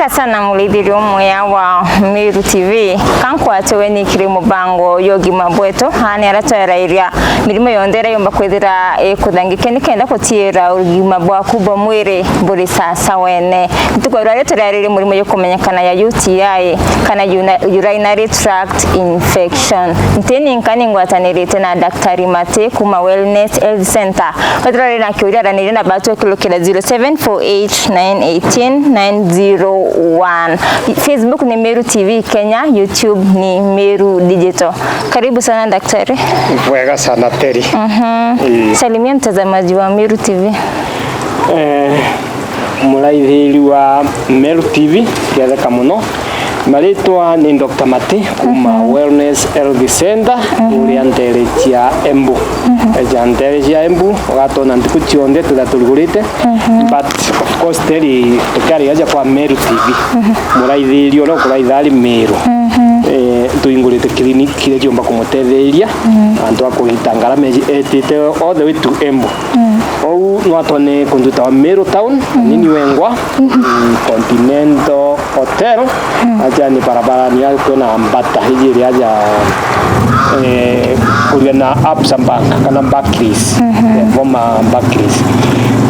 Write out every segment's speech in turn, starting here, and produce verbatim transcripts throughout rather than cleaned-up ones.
Sana muraithiria umwe wa Meru T V, kankwate we ni kiri mubango ya ugima bwetu, aani aria twarairia mirimo yonthe iria yumba kwithira ikuthangike nikenda gutiira ugima bwaku bwa mwiri buri sawa wene. Ntuku ya rwari turiaririe murimo jukumenyekana ya U T I kana uri-, urinary tract infection. Nti ninka ningwatanirite na Daktari Mati kuma Wellness Health Center. Wethirwa uri na kiuria, araniria na batu ukirukira zero seven four eight nine eighteen nine zero one. Facebook ni Meru T V Kenya, YouTube ni Meru Digital. Karibu sana daktari. Bwega sana Teri. Mhm. Ii. Salimia mtazamaji wa Meru T V. Eh, muraithiri wa Meru T V, ketheka muno. Maritwa ni Doctor Mati kuma Mhm. Wellness Health Center, Mhm. uria ntere cia Embu. Mhm. Eja ntere cia Embu, ugatona ntuku cionthe twitha turugurite. Mhm. But of course, Teri, tukiariria ja kwa Meru T V, Mhm. muraithiri uria ukuraitha ari Meru. Mhm. Eh, tuingurite clinic iria ciumba kumutetheria Mhm. antu a kugita ngarama iji etite all the way to Embu. Mm. Ou no atone kundu gwitawa Meru Town, Mm. nini wengwa, Mm. mm, Continental Hotel, Mm. aja ni barabarani ya kwina mbata iji iria ja, eh, kuria na Absa Bank kana Barclays, Mhm. eh, former Barclays.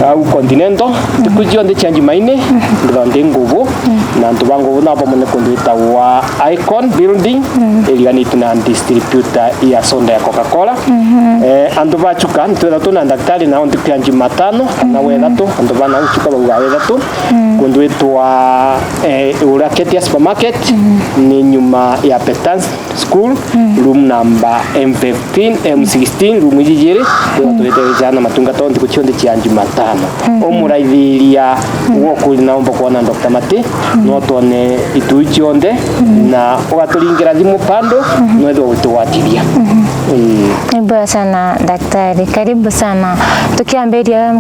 Au Continental, ntuku cionthe cia Jumaine, Mm. ndithwa ndi nguvu, Mm. na antu ba nguvu nabo bamone kundu gwitawa Icon Building, Mm. iriganitue na distributor ya soda ya Coca-Cola. Mhm. Eh, antu ba Chuka, nitwetha twina ndaktari nao ntuku ya Jumatano, kana Mhm. wethatu, antu ba nau Chuka baugaa wethatu. Mm. Kundu gwitwa, eh, uria Ketia Supermarket, Mm. ni nyuma ya Petans School, Mm. room number M fifteen, M sixteen, room iji ijiri, twetha Mm. twite wijana matungata o ntuku cionthe cia Jumatano. Mhm. Umuraithiria Mm. gwo kuri na umba kwona Doctor Mati, Mm. no twone itu iu cionthe, Mm. na ugaturingira thimu bando, Mhm. no ethirwa ugitugwatiria. Mhm. Ii. Ni bwega sana daktari, karibu sana. Tukiambiria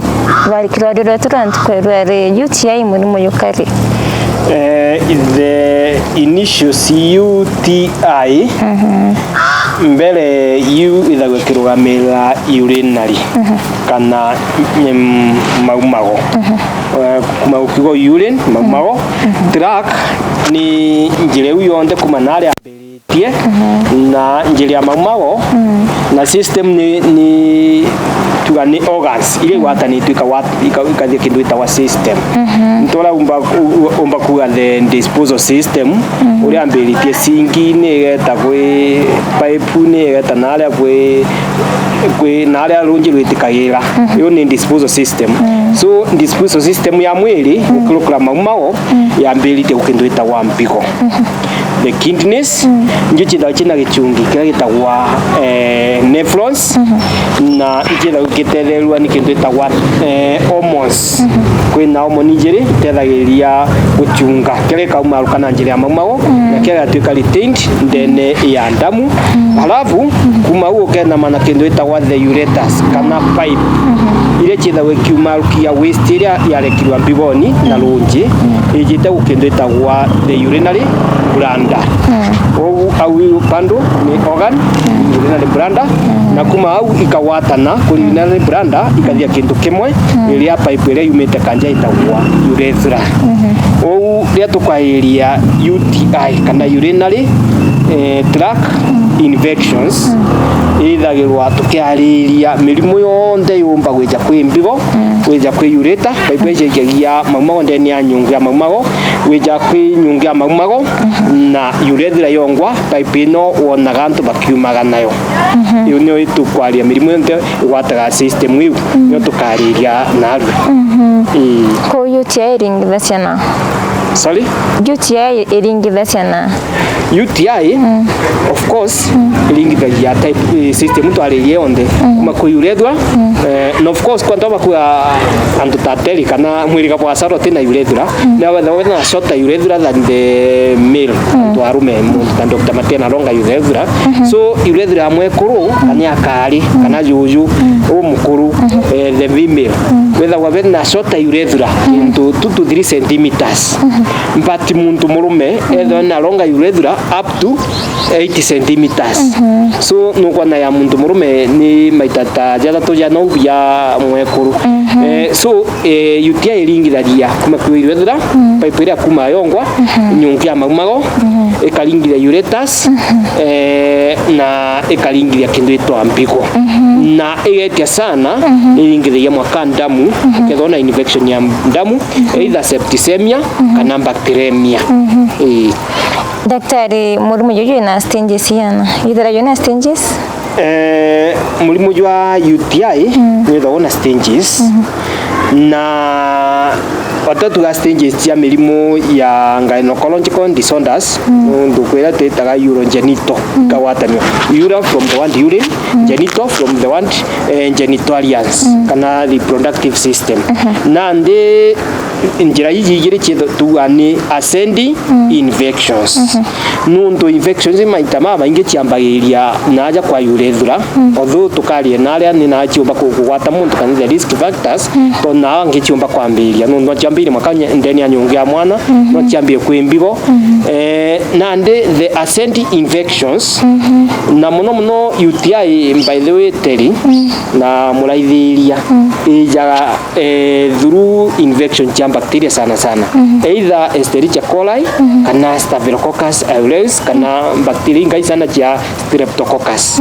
rwari-, kirwario rwetu rwa ntuku ya rwari, U T I murimo juka ri? Eh, the initials U T I, Mhm. mbere U ithagwa ikirugamira urinary Mhm. kana, mm, maumago. Mhm. Eh, kuma ukiuga urine, maumago. Mhm. Tract ni njira iu yonthe kuma naria ambiritie, Mhm. na njira ya maumago, Mm. na system ni, ni tuga ni organs iria igwatanitwe ikawa-, ika-, ikathia kindu gitawa system. Mhm. Ntora umba, u-, u-, umba kuga the disposal system, Mhm. uria ambiritie sinki ni igeta kwi pipe, ni igeta naria kwi, kwi naria runji rwitikagira. Mhm. Iyo ni disposal system. Mm. So, disposal system ya mwiri, Mm. gukirukira maumago, Mm. yambiritie gukindu gitawa mbigo. Mhm. The kidneys, Mm. njo ciithagwa ciina gichungi kiria gitagwa, eh, nephrons, Mhm. na ciithagwa gitetheerua ni kindu gitagwa, eh, hormones. Mhm. Kwina hormone ijiri itethagiriria guchunga kiria gikaumaruka na njira ya maumago, Mm. na kiria gigatuika retained ndene ya ndamu. Mm. Alafu, Mhm. kuma au ukenama na kindu gitagwa the ureters, kana pipe, Mhm. iria ciithagwa ikiumarukia waste iria yarekirwa mbigoni na Mm. runji, Mm. ijite gu kindu gitagwa the urinary bladder. Mm. Ou au bado ni organ, Mm. urinary bladder, Mm. na kuma au ikagwatana kuri Mm. urinary bladder, ikathia kindu kimwe, Mm. iria pipe iria yumite kanja itagwa urethra. Mhm. Ou riria tukwariria U T I kana urinary, eh, tract Mm. infections, Mm. ithagirwa tukiariria mirimo yonthe yumba gwija kwi mbigo, Mm. gwija kwi ureter, pipe iria ijaikagia maumago ndene ya nyungu ya maumago, gwija kwi nyungu ya maumago, Mhm. na urethra yongwa, pipe ino wonaga antu bakiumaga nayo. Mhm. Iu nio itukwaria mirimo yonthe igwataga system iu, Mm. nio tukariria narua. Mhm. Ii. Ko U T I iringithacia na? Sorry? U T I iringithacia na? U T I, Mm. of course, Mm. iringithagia type, eh, system twaririe yonthe. Mm. Kuma kwi urethra, Mm. eh, na of course, kwa antu bakuga antu ta Terry kana mwiriga bwa Sarah utina urethra, Mm. na wetha wena shorter urethra than the male, Mm. antu arume, muntu ta Doctor Matiana Ronga urethra. Mhm. So, urethra ya mwekuru, Mm. kana akari, Mm. kana juju, Mm. umukuru, Mhm. eh, the female. Mm. Wethagwa bena shorter urethra, Mm. into two to three centimeters. Mhm. But muntu murume ethwa na longa urethra up to eight centimeters. So nukwona ya muntu murume ni maita ta jathatu ja nou bia mwekuru. Eh, so eh, U T I iringithagia kuma kwi urethra, pipe iria kuma yongwa nyungu ya maumago, ikaringithia uretas, eh, na ikaringithia kindu itwa mbigo. Na igetia sana, iringithagia mwaka ndamu, ukethwa na infection ya ndamu, either septicemia kana bacteremia. Ii. Daktari, murimo juju wina stages ciana? Ithira juna stages? Eh, murimo jwa U T I ni withagwa na stages. Na otatuga stages cia mirimo ya gynecological disorders, nundu kwira twitaga urogenital, ikagwatanio. Ura from the word urine, genital from the word, eh, genitalians, kana reproductive system. Nandi njira iji igiri ciitho tuga ni ascending infections. Nundu infections maita mamaingi ciambagiria naja kwa urethra, although tukarie naria ni na ciumba ku-, kugwata muntu kana the risk factors, to na angi ciumba kwambiria. Nundu no ciambirie mwaka nye-, ndene ya nyungu ya mwana, no ciambie kwi mbigo. Eh, nandi the ascending infections, na muno muno U T I, by the way, Teri, na muraithiria, ijaga eh, through infection cia bacteria sana sana. Either Escherichia coli, kana Staphylococcus aureus, kana bacteria ingai sana cia Streptococcus.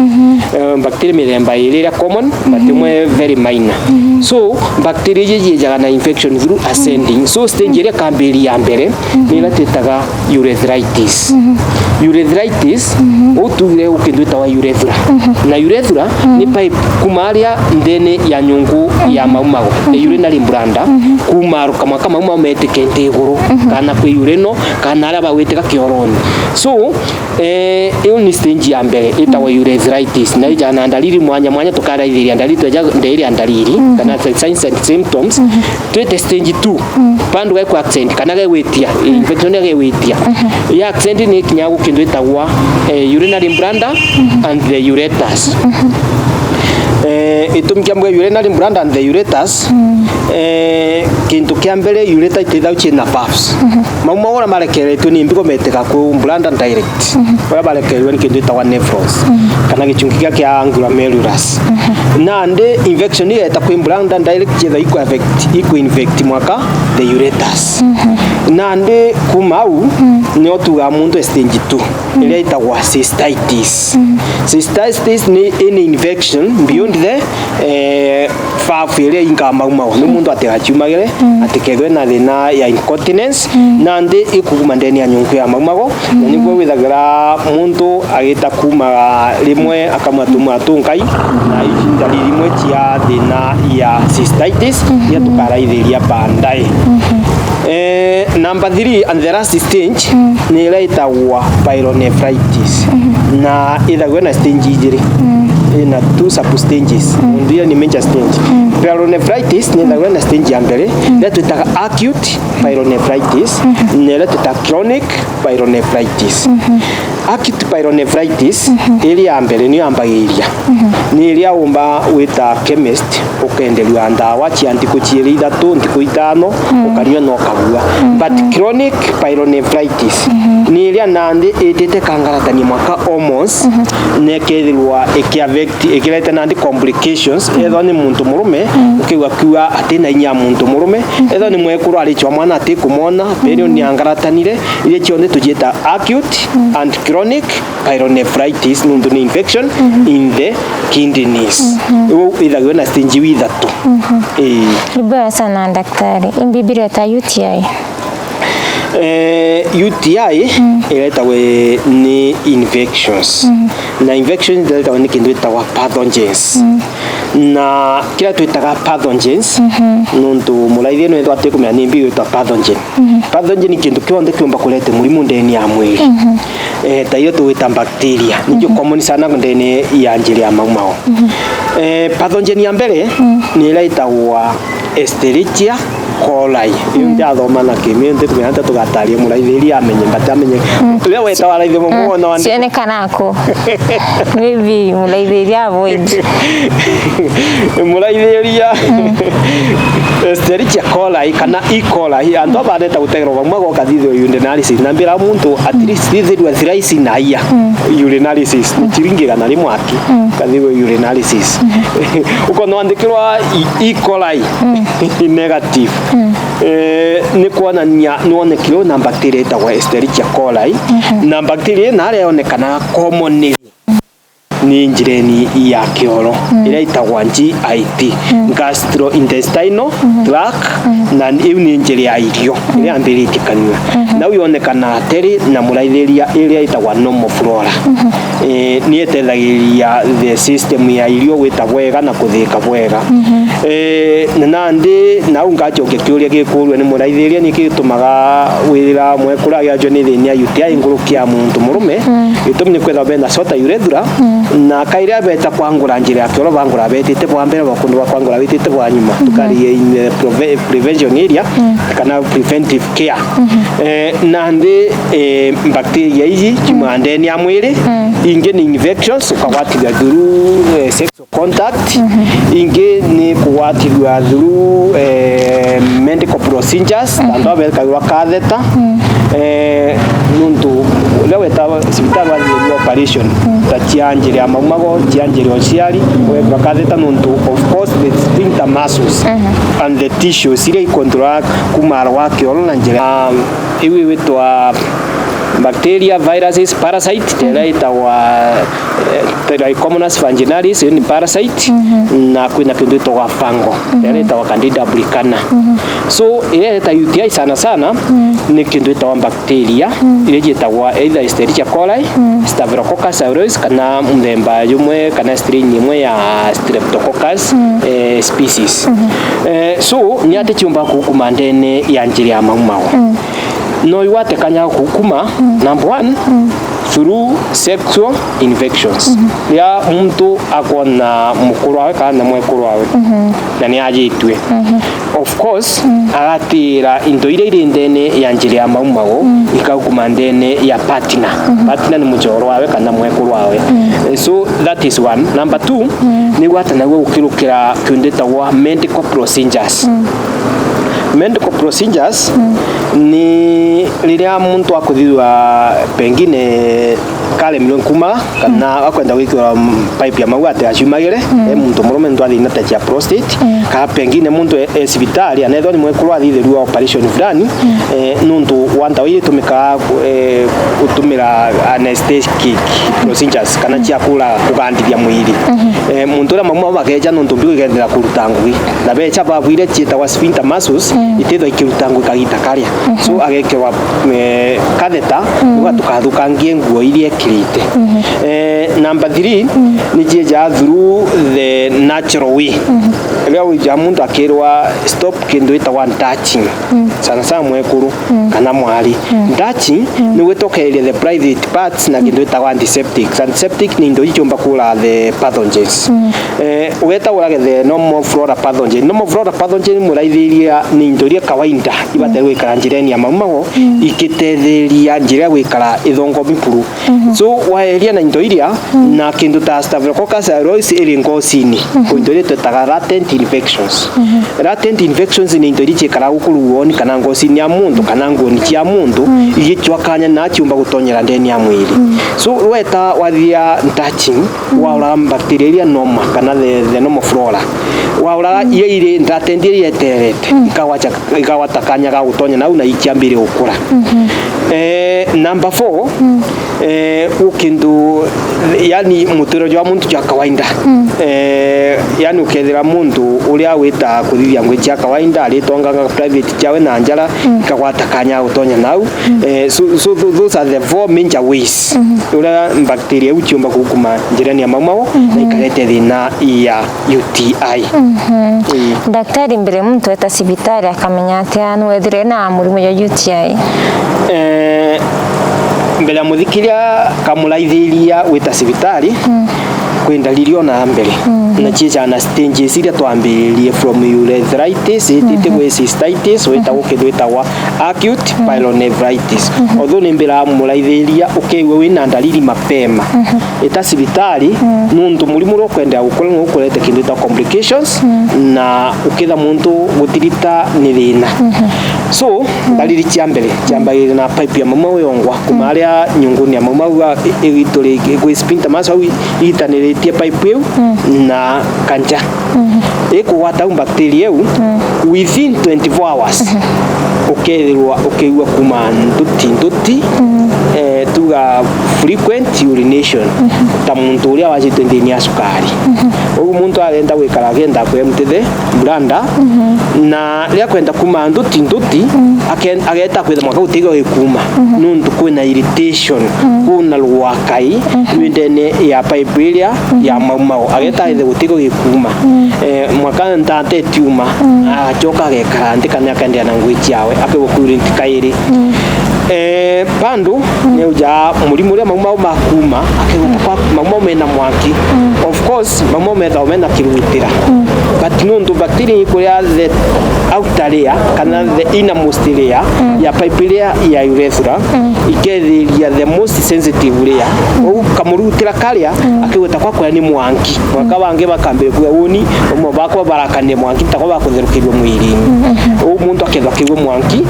Eh, bacteria mithemba iri iria common, but imwe very minor. So, bacteria iji jiijaga na infection through ascending. So, stage iria kambiria ya mbere, ni iria twitaga urethritis. Urethritis, uu tugire uu kindu itagwa urethra. Na urethra ni pipe kuma aria ndene ya nyungu ya maumago, the urinary bladder, kumaruka mwaka maumago metike nthi iguru, kana kwi urino, kana aria bagwitika kioroni. So, eh, iu ni stage ya mbere itagwa urethritis. Na ijaga na ndariri mwanya mwanya, tukaraithiria ndariri, tweja nderia ndariri, kana signs and symptoms. Twite stage two. Bandu gekwa accent, kana gegwitia, infection ya gegwitia. Ya accent ni ikinyaga gu kindu itagwa, eh, urinary bladder and the ureters. Eh, itumi kia mbere urinary bladder and the ureters, eh, kintu kia mbere ureter itithau ciina valves. Mau mau uria marekeretwe ni mbigo metega ku bladder direct. Baria barekerwe ni kintu gitagwa nephros, kana gichungi kia, kia glomerulus. Nandi infection igeta kwi bladder direct, yetha iku affect, iku infect mwaka the ureters. Nandi kuma au, nio tugaa muntu e stage two, iria itagwa cystitis. Cystitis ni, ni infection beyond the, eh, valve iria ingaa maumau, ni muntu atigaciumagire, atikethwe na thina ya incontinence, nandi ikuguma ndene ya nyungu ya maumago, na niguo withagira muntu agita kumaga rimwe akamwa tumwa tunkai, na ici ndariri imwe cia thina ya cystitis, iria tukaraithiria baadaye. Eh, number three and the last stage ni iria itagwa pyelonephritis, na ithagwa na stage ijiri, ina two sub stages. Nondu iria ni major stage. Pyelonephritis ni ithagwa na stage ya mbere, iria twitaga acute pyelonephritis, na iria twitaga chronic pyelonephritis. Acute pyelonephritis, iria ya mbere niyo yambagiria. Ni iria umba gwita chemist, ukenderua ndawa cia ntiku ciiri ithatu, ntiku itano, ukanyua na ukabua. But chronic pyelonephritis ni iria nandi itite kangaratania mwaka almost, na ikethirwa iki affect, ikirete nandi complications. Ethwa ni muntu murume, ukigua kiuga atina inya ya muntu murume, ethwa ni mwekuru aricwa mwana atikumwona, period ni angaratanire, iria cionthe tuciita acute and chronic pyelonephritis, nontu ni infection in the kidneys. Iu ithagirwa na stage iu ithatu. Ii. Ni bwega sana daktari. Imbi bireta U T I? Eh, U T I iretagwa ni infections. Na infections iretagwa ni kindu gitagwa pathogens. Na kiria twitaga pathogens, nontu muraithia nwethwa atikumenya ni mbi gwitwa pathogen. Pathogen ni kintu kionthe kiumba kurete murimu ndene ya mwiri. Eh, ta iria tugwita bacteria, nicio common sana ndene ya njira ya maumao. Eh, pathogen ya mbere ni iria itagwa Escherichia coli. Iu njathoma na kimi, ntitumira nte tugataria muraithiria amenye, but amenye. Riria weta waraithia mumwe wona wandika. Cioneka nako. Maybe muraithiria avoid. Muraithiria. Escherichia coli kana E. coli, antu aba bareta gutegerwa bamwe goka thithio urinalysis. Na mbira muntu at least thithirwa thrice na iya. Urinalysis. Ni chiringi igana rimwe aki. Kathithio urinalysis. Ukona wandikirwa E. coli. Negative. Eh, ni kwonania ni wonekirwe na bacteria itagwa Escherichia coli. Na bacteria ii naria yonekanaga commonly ni njireni ya kioro, iria itagwa G I T, gastrointestinal tract, na iu ni njira ya irio iria yambiritie kanua. Nau yonekana teri na muraithiria iria itagwa normal flora. Eh, ni iteithagiria the system ya irio gwita bwega na kuthika bwega. Eh, na nandi nau ngacokia kiuria gikurua ni muraithiria, niki gitumaga withira mwekuru agiajwa ni thina ya U T I nguruki ya muntu murume? Gitumi ni kwithirwa bena shorter urethra, na kairia beta kwangura njira ya kioro, bangura betite bwa mbere, bwa kundu bwa kwangura betite bwa nyuma. Tukari in the preve-, prevention area, kana preventive care. Eh, nandi, eh, bacteria iji ciumaga ndene ya mwiri, ingi ni infections, ukagwatithia through, eh, sexual contact, ingi ni kugwatithua through, eh, medical procedures, antu abekagirwa catheter, eh, nuntu riria weta cibitari wathithirua operation, ta cia njira ya maumago, cia njira ya uciari, wekwa catheter nuntu, of course, the sphincter muscles and the tissues iria ikontrola kumara gwa kioro na njira ya Iu igwitwa bacteria, viruses, parasite, ta iria itagwa, eh, Trichomonas vaginalis, iyo ni parasite, na kwina kintu gitagwa fungal, ta iria itagwa Candida albicans. So, iria ireta U T I sana sana, ni kintu gitagwa bacteria, iria ciitagwa either Escherichia coli, Staphylococcus aureus, kana muthemba jumwe, kana strain imwe ya Streptococcus, eh, species. Eh, so, ni ati ciumba kukuma ndene ya njira ya maumago. No igwate kanya ga kugukuma, number one, through sexual infections. Riria muntu akwona mukuru wawe kana mwekuru wawe, na ni ajitue. Of course, agatira into iria iri ndene ya njira ya maumago, ikagukuma ndene ya partner. Partner ni muchoro wawe kana mwekuru wawe. Eh, so that is one. Number two, ni igwate nagua gukirukira kiundu gitagwa medical procedures. Medical procedures ni riria muntu akuthithua pengine karemirwe nkumara, kana akwenda gwikirwa pipe ya mau ati aciumagire, e muntu murume ntu athina ta cia prostate, kana pengine muntu e, e cibitari, anethwa ni mwekuru athithirua operation fulani, eh, nuntu wa ndawa iria itumikaga, eh, gutumira anesthetic procedures, kana cia kura kugandithia mwiri. Eh, muntu uria mauma mageja nuntu mbigo igendera kuruta ngugi. Na becha babwire ciitagwa sphincter muscles, itithwa ikiruta ngugi kagita karia. So, agekirwa, eh, catheter, ugatukathukangie nguo iria ekirite. Eh, number three, ni ciija through the natural way. Riria wija muntu akirwa stop kintu gitagwa touching. Sana sana mwekuru kana mwari. Touching ni gwita ukeeria the private parts na kintu gitagwa antiseptics. Antiseptic ni into iria ciumba kura the pathogens. Eh, ugeta urage the normal flora pathogen. Normal flora pathogen muraithiria ni into iria kawaida ibataire gwikara njireni ya maumago, ikitetheria njira ya gwikara ithongomi buru. So, waeria na into iria, na kintu ta Staphylococcus aureus iri ngocini, into iria twetaga latent infections. Latent infections ni into iria ciikaraga guku ruoni kana ngocini ya muntu kana nguoni cia muntu, igicwa kanya na ciumba gutonyera ndeni ya mwiri. So, weta wathia touching, wauraga bacteria iria normal kana the, the normal flora. Wauraga iria iri latent, iria ieterete, ikagwacha, ikagwata kanya ga gutonya nau na ikiambire gukura. Eh, number four, eh, u kintu, yani, mutiro jwa muntu jwa kawaida. Eh, yani, ukethira muntu uria wita kuthithia ngugi cia kawaida, aritonganga private ciawe na njara, ikagwata kanya ga gutonya nau. Eh, so, so tho-, those are the four major ways uria bacteria iu ciumba kugukuma njirani ya maumago na ikarete thina ya U T I. Ii. Daktari, mbere muntu eta cibitari akamenya atia ni wethire na murimo jwa U T I? Eh, mbere ya muthikiria kamuraithiria gwita cibitari, Kwi ndariri ona ya mbere. Na ciijaga na stages iria twambiririe from urethritis, itite gwi cystitis, witagwo kindu itagwa acute pyelonephritis. Although ni mbiraga muraithiria ukeigua wina ndariri mapema. Ita cibitari, nuntu murimu uria ukwendea gukura ni ukurete kindu itagwa complications, na ukitha muntu gutirita ni thina. So, ndariri cia mbere ciambagirira na pipe ya maumau yongwa, kuma aria nyunguni ya maumau a-, i-, igituri gwi sphincter muscle au i-, igitaniritie pipe iu na kanja. Ikugwata au bacteria iu, within twenty-four hours, ukethirwa ukiigua kuma nduti nduti, eh, tuga frequent urination, ta muntu uria wajitwe nthini ya cukari. Ugu muntu arenda gwikara agenda ku M T C, bladder, na riria kwenda kuma nduti nduti, aken-, ageta kwitha mwaka gutiga gikuuma, nuntu kwina irritation, kwina rwakai rwi ndene ya pipe iria ya maumau, ageta ithe gutiga gikuuma. Eh, mwaka ntata itiuma, agacoka agekara nthi kana akaendeea na ngugi ciawe, akigwa ku urine kairi. Eh, bado, ni uja murimu uria maumau makuuma, akigwa kwa maumau mena mwanki. Of course, maumau methagwa mena kirugutira. But nuntu bacteria ikuria the outer layer, kana the innermost layer ya pipe iria ya urethra, ikethiria the most sensitive layer. Uu kamurugutira karia, akigwa ta kwa kuria ni mwanki. Mwaka bangi bakambia kuuga, "Uuni, bamwe bakwa barakanire mwanki, ntakwa bakutherukirua mwirini." Uu muntu akethwa akigua mwanki.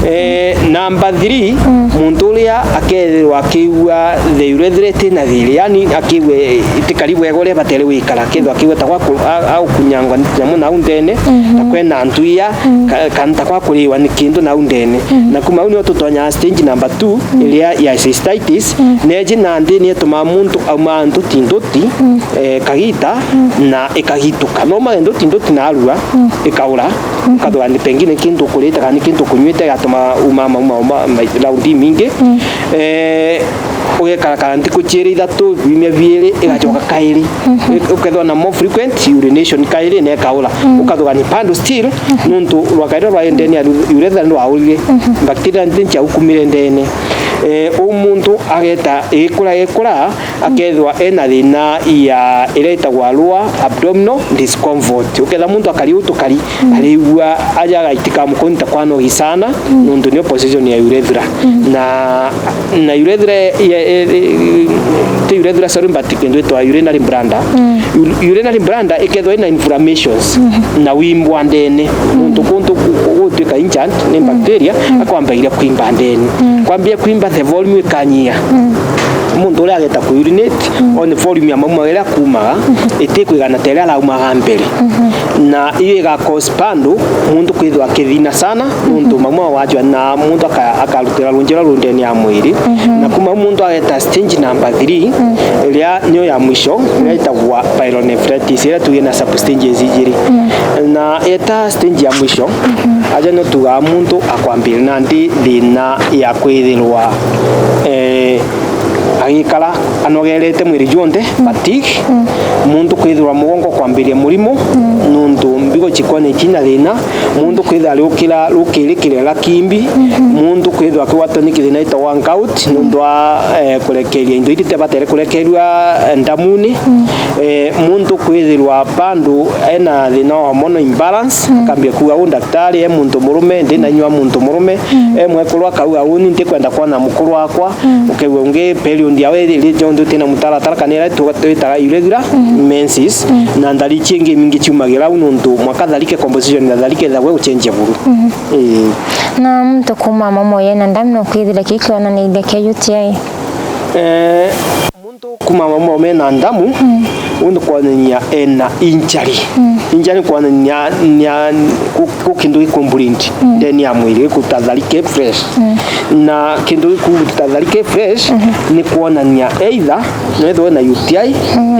Eh, number three, muntu uria akethirwa akigua the urethra iti na thiri, yani akigua itikari bwega uria batere gwikara, akethwa akigua ta gwa ku-, a-, a gukunyangwa ni tunyamu nau ndene, ta kwena ntuia, ka-, kana ta kwa kuriwa ni kintu nau ndene. Na kuma au nio tutonyaa stage number two, iria ya cystitis, neji nandi ni itumaa muntu aumaa nduti nduti, eh, kagita, na ikagituka. No mage nduti nduti na arua, ikaura, ukathugania pengine kintu ukurite kana ni kintu ukunywite, igatuma uma mauma, uma, ma-, raundi imingi. Eh, ugekarakara ntuku ciiri ithatu, biumia biiri, igacoka kairi. Uk-, ukethirwa na more frequent urination kairi na ikaura. Ukathugania bado still, nuntu rwakai ruria rwari ndene ya ru-, urethra ni rwaurire. Bacteria nthi ciaukumire ndene. Eh, uu muntu ageta igikura, igikura, akethirwa ena thina ya iria itagwa lower abdominal discomfort. Ukethira muntu akari uu tukari, arigua aja agaitika mukoni ta kwanogi sana, nuntu niyo position ya urethra. Na, na urethra ya, ya, ya, ti urethra, sorry, but kintu itwa urinary bladder. Ur-, urinary bladder ikethirwa ina inflammations na wimbwa ndene. Nuntu kuntu ku-, ku-, gutwika injured ni bacteria, akwambagiria kwimba ndene. Kwambia kwimba, the volume ikanyiha. Muntu uria ageta ku urinate, on volume ya maumau iria akumaga, itikwigana ta iria araumaga mbere. Na iyo iga cause bado muntu kwithirwa akithina sana, nuntu maumau wajwa na muntu aka-, akarutira runji ruria rundene ya mwiri. Na kuma au muntu ageta stage number three, iria niyo ya mwisho, iria itagwa pyelonephritis, iria tuge na sub stages ijiri. Na eta stage ya mwisho, aja nio tugaa muntu akwambiria nandi thina ya kwithirwa, eh, agikara anogerete mwiri jwonthe, fatigue, muntu kwithirwa mugongo kwambiria murimu, nuntu mbigo cikona itina thina, muntu kwithirwa ariukira rukiri kirega kimbi, muntu kwithirwa akigwatwa ni kithina itagwa gout, nuntu wa, eh, kurekeria into iria itabatere kurekerua, eh, ndamuni, eh, muntu kwithirwa bado ena thina wa hormonal imbalance, akambia kuuga, "Uu daktari, e muntu murume, ndinainyua muntu murume," e mwekuru akauga, "Uuni ntikwenda kwona mukuru wakwa," ukaigua ungi period yawe iri jonthe utina mutaratara, kana iria tu-, twitaga irregular menses, na nthari ici ingi imingi ciumagira au, nuntu mwaka tharike composition ya tharike ithagwe gucenjia buru. Ii. Na muntu kuuma maumau yena ndamu no kwithira kikionania itheke U T I? Eh, muntu kuuma maumau mena ndamu, uu ni kwonania ena injury. Injury ni kwonania nia, gu-, gu kintu gikumbulint ndene ya mwiri, gikuruta tharike fresh. Na kintu gikuruta tharike fresh ni kwonania either no ethirwe na U T I,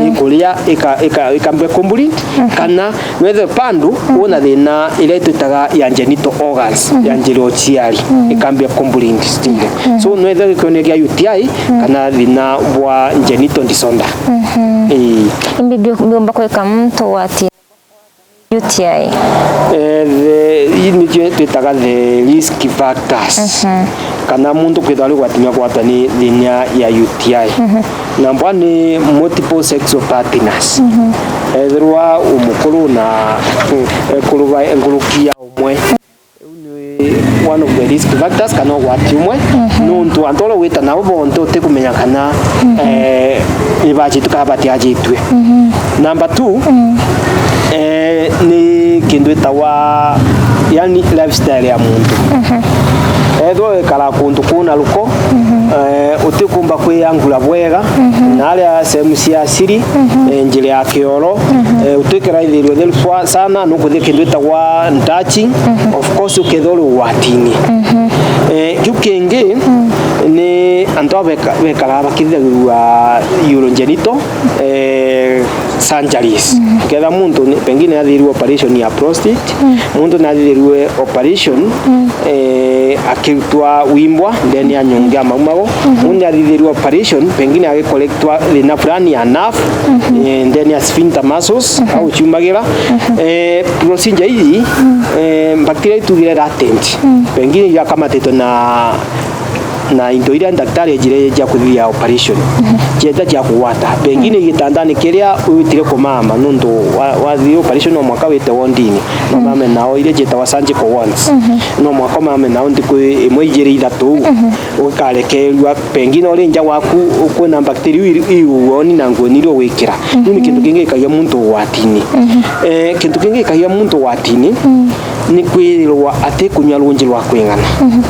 ikuria ika-, ika-, ikambia kumbulint, kana wethirwe bado wina thina iria twitaga ya genital organs, ya njira ya uciari, ikambia kumbulint still. So, no ethirwe gikionia gia U T I, kana thina bwa genital disorder. Ii. Imbi biu-, biumba kwika muntu ati U T I? Eh, the, ii nicio twitaga the risk factors. Mhm. Kana muntu kwithirwa ari ugwatini wa kugwatwa ni thiina ya U T I. Mhm. Namba one ni multiple sexual partners. Mhm. Ethirwa umukuru na, eh, nkuruki ya umwe. Iu ni one of the risk factors kana ugwati umwe, mhm, nuntu antu uria ugwita nabo bonthe utikumenya kana, mhm, eh, ni bajitue kana batiajitue. Mhm. Number two, mm, eh, ni kindu itagwa, yani, lifestyle ya muntu. Mhm. Ethirwa wikara kuntu kuna ruko, mhm, eh, utikumba kwiyangura bwega, mhm, na aria sehemu cia siri, mhm, eh, njira ya kioro, mhm, eh, utwikira ithiri utheru swa-, sana, nukuthia kindu itagwa touching, mhm, of course, ukethirwa uri ugwatini. Mhm. Eh, kiu kingi, mm, ni antu aba beka-, bekaraga bakithithagirua urogenital, eh, surgeries. Mhm. Kethira muntu ni, pengine athithirue operation ya prostate, mm, muntu ni athithirue operation, mm, eh, akirutwa wimbwa ndene ya nyungu ya maumago, mhm, muntu ni athithirue operation, pengine agicollectwa thina fulani ya nerve, mhm, eh, ndene ya sphincter muscles, mhm, au ciumagira. Mhm. Eh, procedure ii, mm, eh, bacteria itugire latent, mm, pengine irakamatitwe na na into iria ndaktari ejire cia kuthithia operation, mhm, cieta cia kugwata. Pengine, mhm, gitandani kiria witire kumama, nuntu wa, wathithia operation no mwaka wite wondini, no, mhm, mame nao iria cietagwa surgical wards. Mhm. No mwaka umame nao ntiku imwe, ijiri, ithatu, mhm, ugikarekerua. Pengine uri nja waku, kwina bacteria iu iri, iu uoni na nguoni iria ugwikira. Iu ni kintu, mhm, kingi gikagia muntu ugwatini. Mhm. Eh, kintu kingi gikagia muntu ugwatini, mm, ni kwithirwa atikunyua runji rwa kwing'ana. Mhm.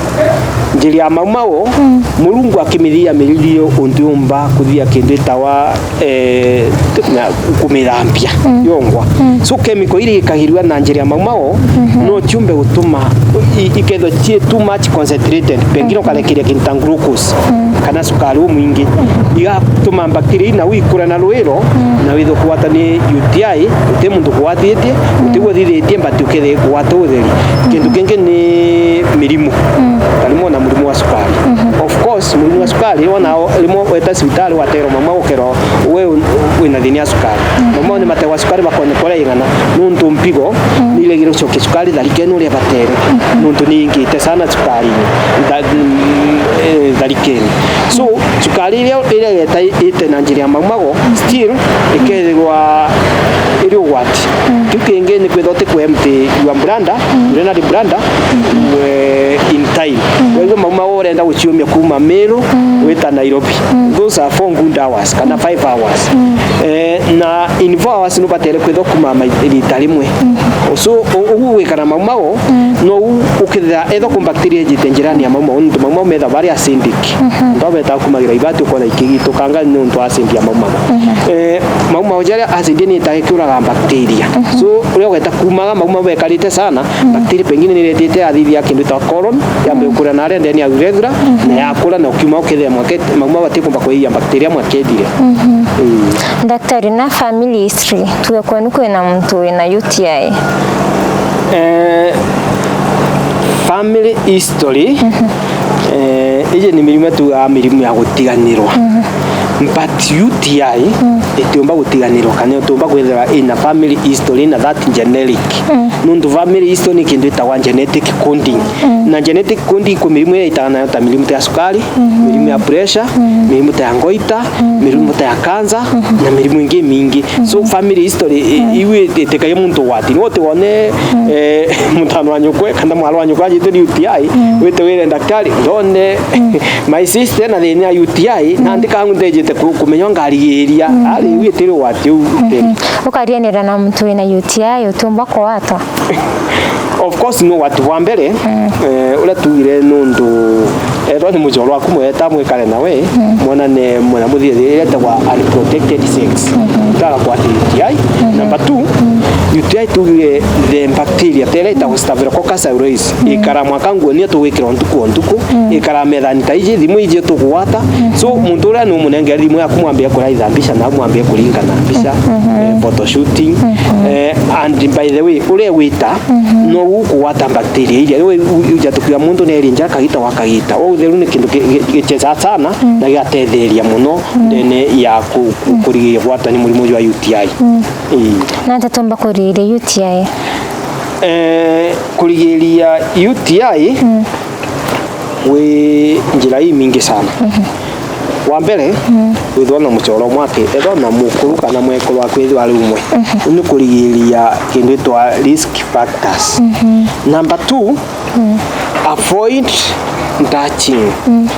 Njira ya maumau, mm, Murungu akimithiria miririo untu yumba kuthia kindu itagwa, eh, kumithambia, mm, yongwa. Mm. So chemical iria ikagirua na njira ya maumau, mhm, no ciumbe gutuma i-, ikethwa cii too much concentrated, pengine, mm, ukarekeria kintu ta glucose, mm, kana cukari umwingi, mm, igatuma bacteria ina ikura na rwiro, mm, na withwe kugwata ni U T I, uti muntu kugwatitie, mm, utigwo uthithitie, but ukethia ikugwata utheri. Kintu kingi ni mirimu. Mm. Tarimwe na murimu wa cukari. Mhm. Of course, murimu wa cukari, wona rimwe weta cibitari waterwa maumau ukerwa we wina thina ya cukari. Mm. Maumau ni mategwa cukari bakone kuria ing'ana, nuntu mpigo, mm, ni iregire ucokia cukari tharikene uria batere, mm, nuntu ni ingite sana cukari tha-, mm, eh, tharikene. So, cukari iria, iria yeta ite na njira ya maumago, still, ikethirwa iri ugwati. Mm. Kiu kingi ni kwithirwa uti ku empty your bladder, mm, urinary bladder, mm, eh, in time. Mm. Wethirwa maumau urenda guciumia kuma Meru, mm, wita Nairobi. Mm. Those are four good hours, kana, mm, five hours. Mm. Eh, na in four hours nubatere kwithirwa kuma mai-, rita rimwe. Mm. So, u-, ugu gwikara maumau, mm, no u-, ukethira etha ku bacteria ijite njirani ya maumau, nontu maumau metha bari acidic. Mhm. Antu aba betaga kumagira ibati ukona ikigitukanga nontu acid ya maumau. Mhm. Eh, maumau jaria acid ni itaga ikiuraga bacteria. Mhm. So, uria ugeta kumaga maumau bekarite sana, mm, bacteria pengine ni iretite athithia kindu ta colon, yambe, mm, gukura na aria ndeni ya urethra, mhm, na yakura na ukiuma ukethira mwake-, maumau atikumba kuiya bacteria mwakethire. Mhm. Mm. Daktari, na family history, tuge kwenu kwina muntu wina U T I? Eh, family history, mhm, eh, iji ni mirimu tugaga mirimu ya gutiganirwa. Mhm. But U T I, mm, itiumba gutiganirwa, kana itiumba kwithirwa ina family history, ina that generic. Mm. Nontu family history ni kindu itagwa genetic coding. Mm. Na genetic coding kwi mirimu iria itaga nayo ta mirimu ta ya cukari, mhm, mirimu ya pressure, mm, mirimu ta ya ngoita, mm, mirimu ta ya cancer, mhm, na mirimu ingi mingi. So, mhm, family history, i-, mm, iu itikagia muntu ugwati. Ni uti wone, mm, eh, mutano wa nyukwe kana mwari wa nyukwe ajitwe ni U T I, mm, wite wire daktari, ndone, mm, my sister na thina ya U T I, mm, na ndika ngu ndejite ku-, kumenya ngarigiria. Mm. Ari, iu itiri ugwati u-, itiri. Mhm. Ukarianira na muntu wina U T I, utiumba kugwatwa? Of course, ni ugwati bwa mbere, mm, eh, uria tugire nuntu ethwa ni mucoro waku mweta mwikare nawe, mm, mwonane mwina muthithie iria itagwa unprotected sex. Mhm. Itaga kwa U T I. Mhm. Number two, mm, U T I tugire the bacteria, teria itagwa Staphylococcus aureus. Mm. Ikara mwaka nguoni tugwikira ntuku o ntuku, mm, ikara methani ta iji, thimu iji tukugwata. Mm. So, muntu uria ni umunengere thimu yaku mwambie kuraitha mbica na mwambie kuringana mbica, mhm, eh, photo shooting. Mhm. Eh, and by the way, uria wita, mhm, no ukugwata bacteria iria. Riu u-, uja tukiuga muntu ni eri nja kagita gwa kagita. Utheru ni kindu ki-, gi-, gicheza sana, mm, na gigatetheria muno, mm, ndene ya ku-, ku-, mm, kurigiria kugwatwa ni murimu jwa U T I. Mm. Ii. Na nteto mba kuri- kurigiria U T I? Eh, kurigiria U T I, mm, wi njira imingi sana. Mhm. Wa mbere, mm, withwa na muchoro mwake, ethwa na mukuru kana mwekuru waku ethwa ari umwe. Mhm. Ni kurigiria kindu itwa risk factors. Mhm. Number two, mm, avoid touching. Mm.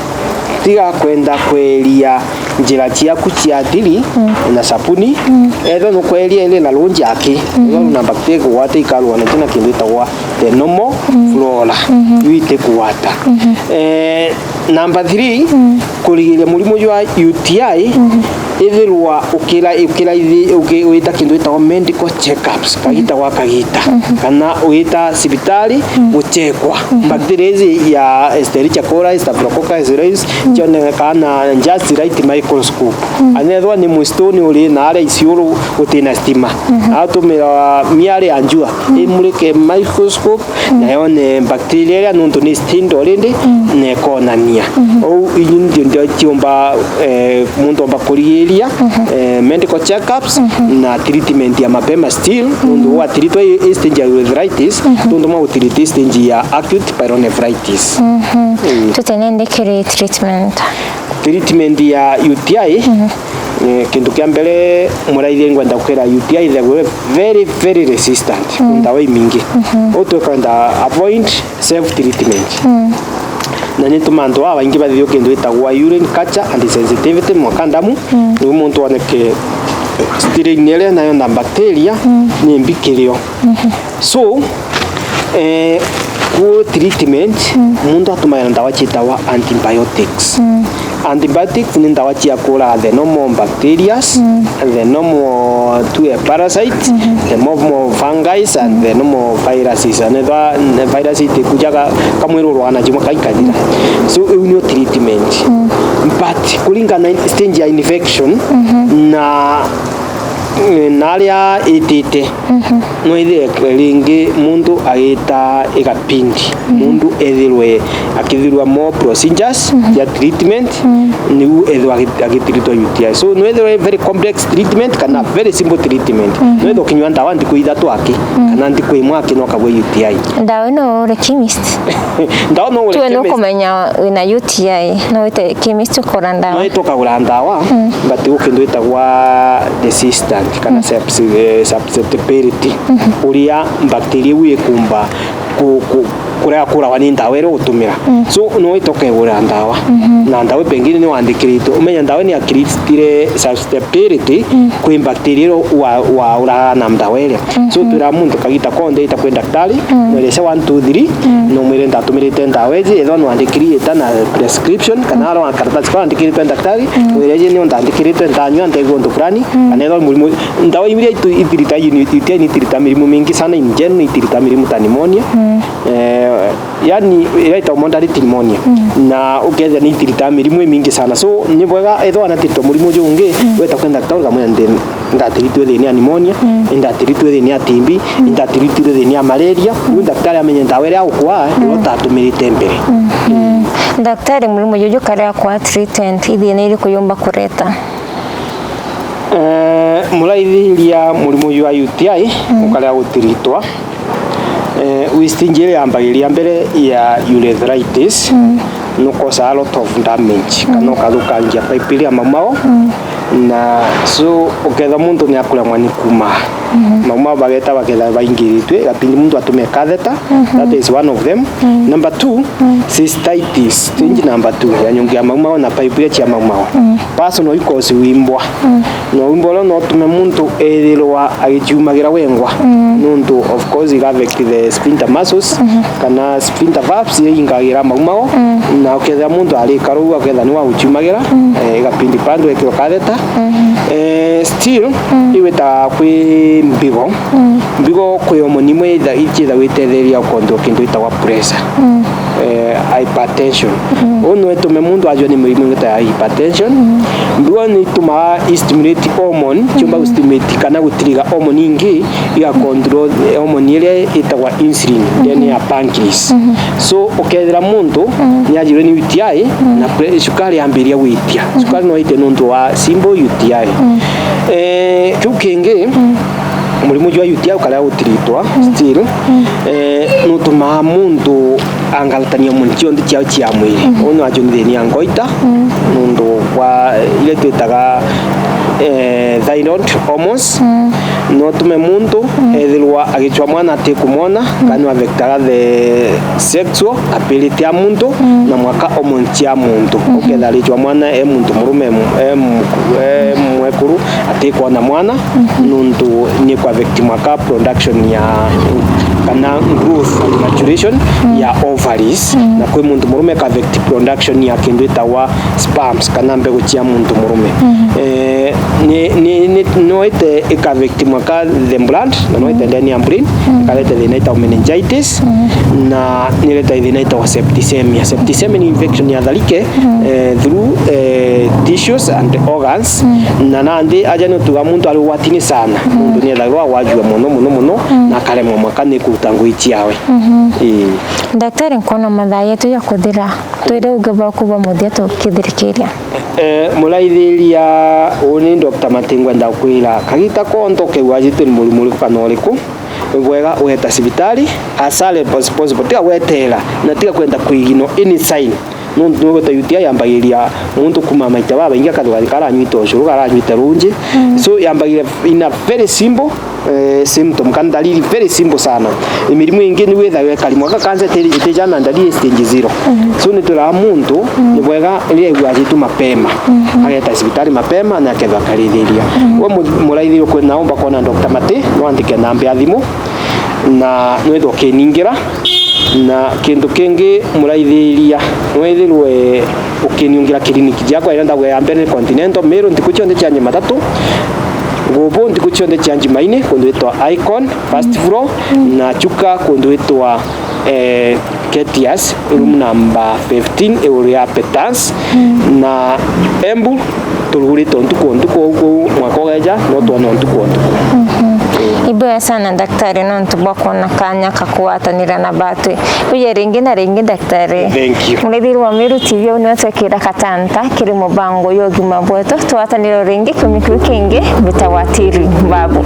Tiga kwenda kweria njira ciaku cia thiri, mm, na sabuni. Mm. Ethwa nukweria iri na runji aki, mm, ethwa na bacteria kugwata ikarwana na kindu itagwa the normal, mm, flora. Mm-hmm. Iu itikugwata. Mm-hmm. Eh, number three, mm, kurigiria murimu jwa U T I, mm-hmm, ithirwa ukira, ukira ithi-, uki-, wita kindu itagwa medical checkups, kagita gwa kagita, mhm, kana ugita cibitari, mhm, guchekwa, mhm, bacteria ici ya Escherichia coli, Staphylococcus aureus, mhm, cionekaga na just light microscope. Mhm. Anethwa ni musituni uri na aria iciuru gutina stima, mhm, atumira miari ya njua, mhm, imurike microscope, mm, na yone bacteria iria, nontu ni stained already, mm, na ikonania. Mhm. Ou inyu ndio, ndio ciumba, eh, muntu omba kurigiria, mhm, eh, medical checkups, mhm, na treatment ya mapema still, mhm, nontu wa treatwa i, i stage ya urethritis, mhm, nontu mwa gutreat stage ya acute pyelonephritis. Mhm. Mm. Tutenendekere treatment. Treatment ya U T I, mhm, eh, kintu kia mbere, muraithie ngwenda kwira U T I ithagwe very, very resistant, mm, ndawa imingi. Mhm. Utukwenda avoid self treatment. Mm. Na ni tuma antu babaingi bathithio kintu gitagwa urine culture and sensitivity mwa kandamu, mm, niu muntu oneke strain iria nayo na bacteria, mm, ni mbi kirio. Mhm. So, eh, ku treatment, mm, muntu atumagira ndawa ciitagwa antibiotics. Mm. Antibiotics ni ndawa cia kuraga the normal bacterias, mm, the normal tu, eh, parasites, mhm, the normal fungi and, mm, the normal viruses. Anethwa virus itikujaga kamwiri urwana jimwe kaikathira. So, iu niyo treatment. Mm. But kuringana na stage ya infection, mhm, na, na aria itite, mhm, no ithire ringi muntu agita igapindi, mhm, muntu ethirwe akithirwa more procedures, mhm, ya treatment, mhm, niu ethirwa agi-, agitiritwa U T I. So, no ethirwe very complex treatment kana, mhm, very simple treatment. Mhm. No ethirwa ukinyua ndawa ntiku ithatu aki, mhm, kana ntiku imwe aki no akabua U T I. Ndawa ino uri chemist? Ndawa no uri chemist. Tuwe nukumenya wina U T I, no wite chemist ukagura ndawa. No wite ukagura ndawa, mm, but ukindu itagwa resistant kana, mm, subs-, eh, susceptibility. Mhm. Uria bacteria iu ikumba ku-, ku-, kuria kuragwa ni ndawa iria ugutumira. Mm. So, no wite ukegura ndawa. Mhm. Na ndawa pengine ni wandikiritwe. Umenya ndawa ni akiristire susceptibility, mm, kwi bacteria iria wa, wa uraga na ndawa iria. So, mm-hmm, twira muntu kagita konthe ita kwi ndaktari, mm, mwirese one, two, three, mm, na umwire ndatumirite ndawa iji, ethwa nwandikiri ita na prescription, kana, mm, ara karatasi kau wandikiritwe ndaktari, mm, mwire iji nio ndandikiritwe ndanyua ntegua untu fulani, mm, kana ethwa murimo, ndawa iria itu-, itirita uni-, U T I ni itirita mirimu mingi sana, in general, itirita mirimu ta pneumonia. Mm. Eh, yani, iria itagwa moderate pneumonia. Mm. Na ukethira ni itirita mirimu imingi sana. So, ni bwega ethwa anatirita murimu uju ungi, mm, weta kwenda ndaktari ukamwira ndi, ndatiritwe thini ya pneumonia, mm, ndatiritwe thini ya T B, mm, ndatiritwe thini ya malaria. Mm. Riu ndaktari amenye ndawa iria agukwa, mm, iria utatumirite mbere. Mm. Mm. Ndaktari, murimu juju kari akwa treated, ithina iriku yumba kureta? Eh, muraithiria murimu jwa U T I, mm, ukaria gutiritwa. Eh, wi stage iria yambagiria mbere ya urethritis, mm, nukosa a lot of damage, kana, mm, ukathukangia pipe iria ya maumau, mm, na so ukethira muntu ni akuremwa ni kuuma. Mm. Maumau bageta bakethira baingiritwe, igapindi muntu atume catheter, mhm, that is one of them. Mm. Number two, mm, cystitis, stage number two, ya nyungu ya maumau na pipe iria cia maumau. Mm. Personal cause wimbwa. Mm. Na wimbo uria no utume muntu ethirwa agiciumagira wengwa. Mm. Nontu, of course, iga affect the sphincter muscles, mhm, kana sphincter valves iria ingagira maumau. Mm. Na ukethira muntu arika ruu, akethira ni wa guciumagira, mm, eh, igapindi pandu ekirwa catheter. Mhm. Eh, still, mm, igwita kwi mbigo. Mm. Mbigo kwi hormone imwe itha-, iciithagwa itetheria gucontrol kintu gitagwa pressure. Mm. Eh, hypertension. Mm. Uu no itume muntu ajua ni mirimu ingi ta ya hypertension. Mm. Mbigo ni itumaga i stimulate hormone, ciumba, mm, gu stimulate kana gu trigger hormone ingi, iga control hormone iria itagwa insulin, mm-hmm, ndene ya pancreas. Mm-hmm. So, ukethira muntu, mm, ni ajirwe ni U T I, mm, na pre-, cukari yambiria gwitia. Mm-hmm. Cukari no wite nontu wa simple U T I. Mm. Eh, kiu kingi, mm, murimu jwa U T I ukaria gutiritwa still, eh, nutumaa muntu angaratania omoni cionthe ciao cia mwiri. Uu no acio ni thina ya ngoita, nundu bwa iria twitaga, eh, thyroid hormones. No tume muntu ethirwa agicwa mwana atikumwona, kana no affectaga the sexual ability ya muntu, na mwaka hormones cia muntu. Ukethira aricwa mwana e muntu murume, e mu-, e mwekuru, atikwona mwana, nuntu ni ku affect mwaka production ya, kana growth and maturation ya ovaries, na kwi muntu murume ka affect production ya kindu itagwa sperms kana mbegu cia muntu murume. Eh, ni, ni, ni, no ite ika affect mwaka the blood, na no ite ndani ya brain, ikareta thina itagwa meningitis, na nireta thina itagwa septicemia. Septicemia ni infection ya tharike, eh, through, eh, tissues and organs, na nandi aja ni utuga muntu ari ugwatini sana, muntu ni ethagirwa agwajua mono, mono, mono, na akaremwa mwaka ni kuruta ngugi ciawe. Ii. Daktari, nkwona mathaa yetu ya kuthira, twire uge bwaku bwa muthia tukithirikiria. Eh, muraithiria, uu ni Doctor Mati, ngwenda kwira, kagita konthe ukegua ajitwe ni murimu uriku kana uriku, ni bwega ugeta cibitari as early as possible, tiga gwetera, na tiga kwenda kwignore any sign. Nuntu nigwita U T I yambagiria muntu kuma maita babaingi, akathuganika aranyuite ucuru, aranyuite runji. So yambagiria in a very simple, eh, symptom, kana dalili very simple sana. Mirimu ingi ni withaga ikari mwaka, cancer iti-, itijana na dalili stage zero. So ni twiraga muntu ni bwega riria aigua ajitu mapema, ageta cibitari mapema na akethwa akarithiria. We mu-, muraithiria, naomba kwona Doctor Mati, no andike namba ya thimu, na nwithwa ukiningira, na kintu kingi muraithiria, nwithirwe ukiniungira kiriniki jiakwa iria ndauga ya mbere ni Continental Meru ntuku cionthe cia Jumatatu, Ngubu ntuku cionthe cia Jumaine kundu gwitwa Icon first floor, na Chuka kundu gwitwa, eh, Ketias, room number fifteen, iguru ya Petans, na Embu turugurite o ntuku o ntuku, uu kuu mwaka ugeja, no twona o ntuku o ntuku. Iboya sana daktari, nontu bwa kwona kanya ka kugwatanira na batwi. Buya ringi na ringi daktari. Thank you. Murithiri wa Meru T V, uu niwe twekira katanta kiri mubango ya ugima bwetu. Tugwatanire o ringi kiumia kiu kingi, mbitagwa Tiri Babu.